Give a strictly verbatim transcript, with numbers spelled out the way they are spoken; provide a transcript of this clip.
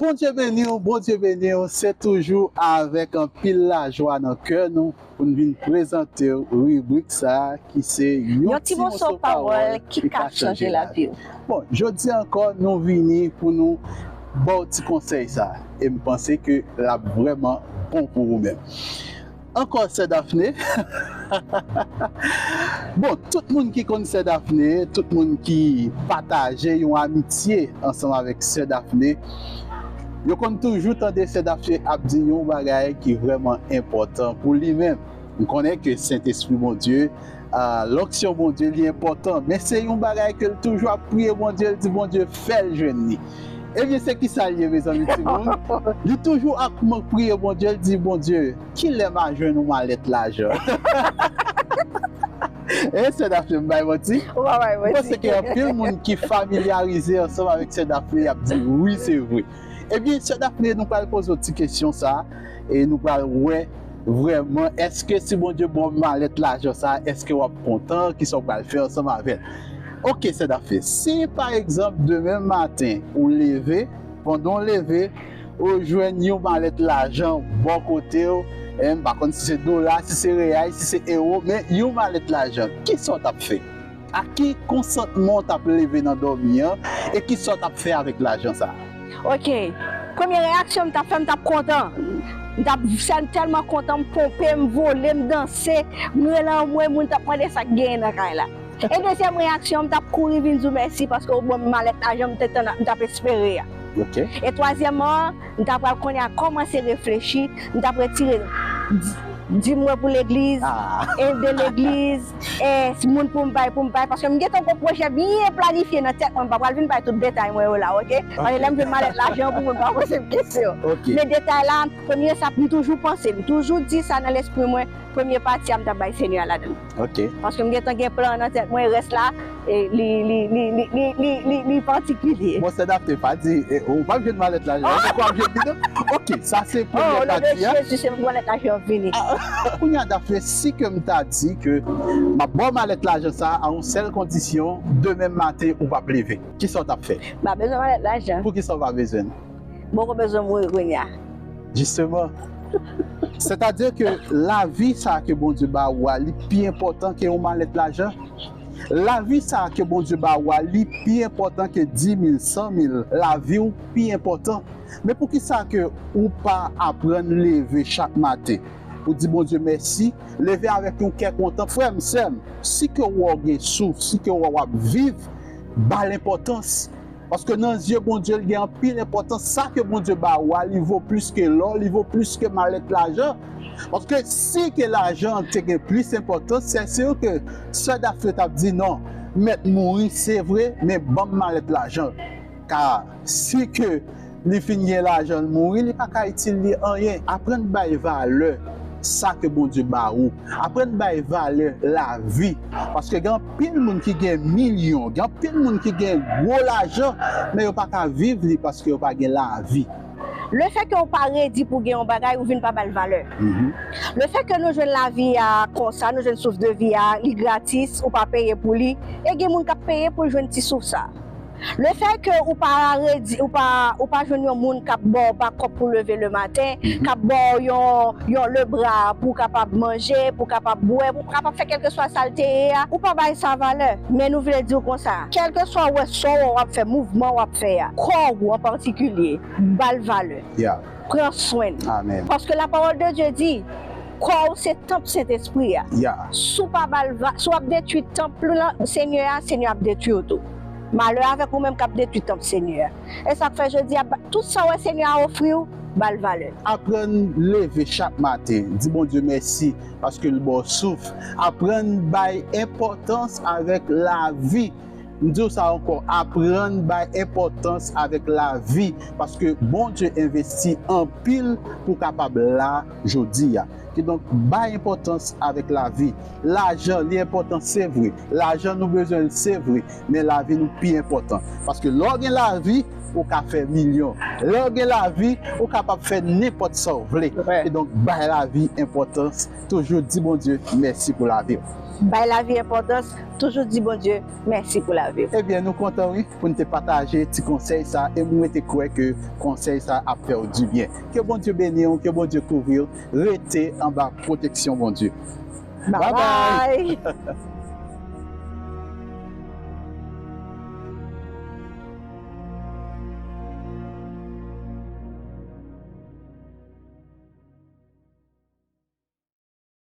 Bondye beni w, Bondye beni w. Se toujou avèk anpil lajwa nan kè nou pou n vin prezante w ribrik sa a ki se yon ti pawòl ki ka chanje lavi w. Bon, jodi ankò, nou vini pou nou ba w ti konsèy sa a. E m panse ke l ap vrèman bon pou ou menm. Ankò, Sè Daphné. Bon, tout moun ki konn Sè Daphné, tout moun ki pataje yon amitye ansanm avèk Sè Daphné, yo konn toujou tande Sè Daphné ap di yon bagay ki vrèman enpòtan pou li menm. M konnen ke Sentespri Bondye, ah, lonksyon Bondye, li enpòtan, men se yon bagay ke l toujou ap priye Bondye, l di Bondye fè l jwenn li. Ebyen, se ki sa l ye, mezanmi, timoun? Li toujou ap priye Bondye, l di Bondye, kilè m a jwenn yon malèt lajan? E Sè Daphné, m bay manti? Ou pa bay manti. M panse ke anpil moun ki familyarize ansanm avèk Sè Daphné, y ap di wi, se vre. Ebyen, Sè Daphné, nou pral poze w ti kesyon sa a, e nou pral wè vrèman, èske si Bondye ba w malèt lajan sa a, èske w ap kontan, kisa w pral fè ansanm avè l? Oke, Sè Daphné, si pa egzanp, demen maten, ou leve, pandan w leve, ou jwenn yon malèt lajan bò kote w, e m pa konn si se dola, si se reyal, si se ewo, men yon malèt lajan, kisa w t ap fè? A ki konsantman w t ap leve nan dòmi an, e kisa w t ap fè avèk lajan sa a? Oke, premye reyaksyon m t ap fè, m t ap kontan. M t ap, sa m tèlman kontan, m ponpe, m vole, m danse, m rele anmwe, moun t ap mande sa k genyen nan kay la. E dezyèm reyaksyon, m t ap kouri vin di w mèsi paske w ban m malèt lajan m te tann, m t ap espere a. Oke. E twazyèmman, m ta pral kounye a kòmanse reflechi, m t ap retire di- dim mwen pou legliz, ah, ede legliz, e moun pou m bay, pou m bay, paske m gentan gon pwojè byen planifye nan tèt mwen, m pa pral vin bay tout detay mwen yo la, oke? Paske lè m jwenn malèt lajan pou mwen pa poze m kesyon. Oke. Men detay la, premye sa, m toujou panse, m toujou di sa nan lespri mwen, premye pati a m t ap bay Senyè a ladan l. Oke. Paske m gentan gen plan nan tèt mwen, rès la, e li, li, li, li, li, li, li, li patikilye. Bon, Sè Daphné, pa di, e, ou p ap jwenn malèt lajan, ou p ap jwenn li non. Oke, sa se premye pati a. O non de Jezi, se malèt lajan vini. Ah, kounye a, Daphné, si ke m ta di ke m ap ba w malèt lajan sa a, a yon sèl kondisyon, demen maten, ou p ap leve. Kisa w t ap fè? M pa bezwen malèt lajan. Poukisa w pa bezwen l? Bon, ou bezwen mouri kounye a. Jisteman. Sètadi ke lavi sa ke Bondye ba ou a, li pi enpòtan ke yon malèt lajan. Lavi sa ke Bondye ba ou a, li pi enpòtan ke di mil, san mil. Lavi w pi enpòtan. Men poukisa ke ou pa aprann leve chak maten pou di Bondye mèsi, leve avèk yon kè kontan? Frè m, sè m, si ke w wè w gen souf, si ke w wè w ap viv, ba l enpòtans. Paske nan zye Bondye, l gen anpil enpòtans. Sa ke Bondye ba ou a, li vo plis ke lò, li vo plis ke malèt lajan. Paske si ke lajan te gen plis enpòtans, se si ke sè Daphné t ap di, "Non, m mèt mouri, se vre, men ban m malèt lajan." Ka si ke li fin gen lajan, l mouri, li pa ka itil li anyen. Aprann bay valè sa ke Bondye ba ou. Aprann bay valè lavi. Paske gen anpil moun ki gen milyon, gen anpil moun ki gen gwo lajan, men yo pa ka viv li paske yo pa gen lavi. Lefètke ou pa redi pou gen yon bagay, ou vin pa ba l valè. Mhm. Lefètke nou jwenn lavi a konsa, nou jwenn souf de vi a, li gratis, ou pa peye pou li, e gen moun k ap peye pou l jwenn ti souf sa. Lefètke ou pa redi, ou pa, ou pa jwenn yon moun k ap ba w bakòp pou leve lematen, k ap ba w yon, yon lebra pou w kapab manje, pou w kapab bwè, pou w kapab fè kèlkeswa sa l te ye a, ou pa bay sa valè. Men nou vle di w konsa, kèlkeswa w wè sa w ap fè, mouvman w ap fè a, kò w an patikilye, ba l valè. Yeah. Pran swen l. Amen. Paske la parole de Dieu di, kò w se tanp Sentespri a. Yeah. Si w pa ba l va-, si w ap detwi tanp lan, Senyè a, Senyè a ap detwi w tou. Malè avèk ou menm k ap detwi tanp Senyè a. E sa k fè jodi a, ba-, tout sa w wè Senyè a ofri w, ba l valè. Aprann leve chak maten, di Bondye mèsi paske l ba w souf. Aprann bay enpòtans avèk lavi. M di w sa ankò, aprann bay enpòtans avèk lavi, paske Bondye envesti anpil pou w kapab la jodi a. Kidonk, bay enpòtans avèk lavi. Lajan, li enpòtan, se vre. Lajan, nou bezwen l, se vre. Men lavi nou pi enpòtan. Paske lè w gen lavi, ou ka fè milyon. Lè w gen lavi, ou kapab fè nenpòt sa w vle. Edonk, bay lavi enpòtans. Toujou di Bondye mèsi pou lavi w. Bay lavi enpòtans, toujou di Bondye mèsi pou lavi w. Ebyen, nou kontan, wi, pou n te pataje ti konsèy sa, e mwen te kwè ke konsèy sa ap fè w dibyen. Ke Bondye beni w, ke Bondye kouvri w, rete anba pwoteksyon Bondye. Bye bye.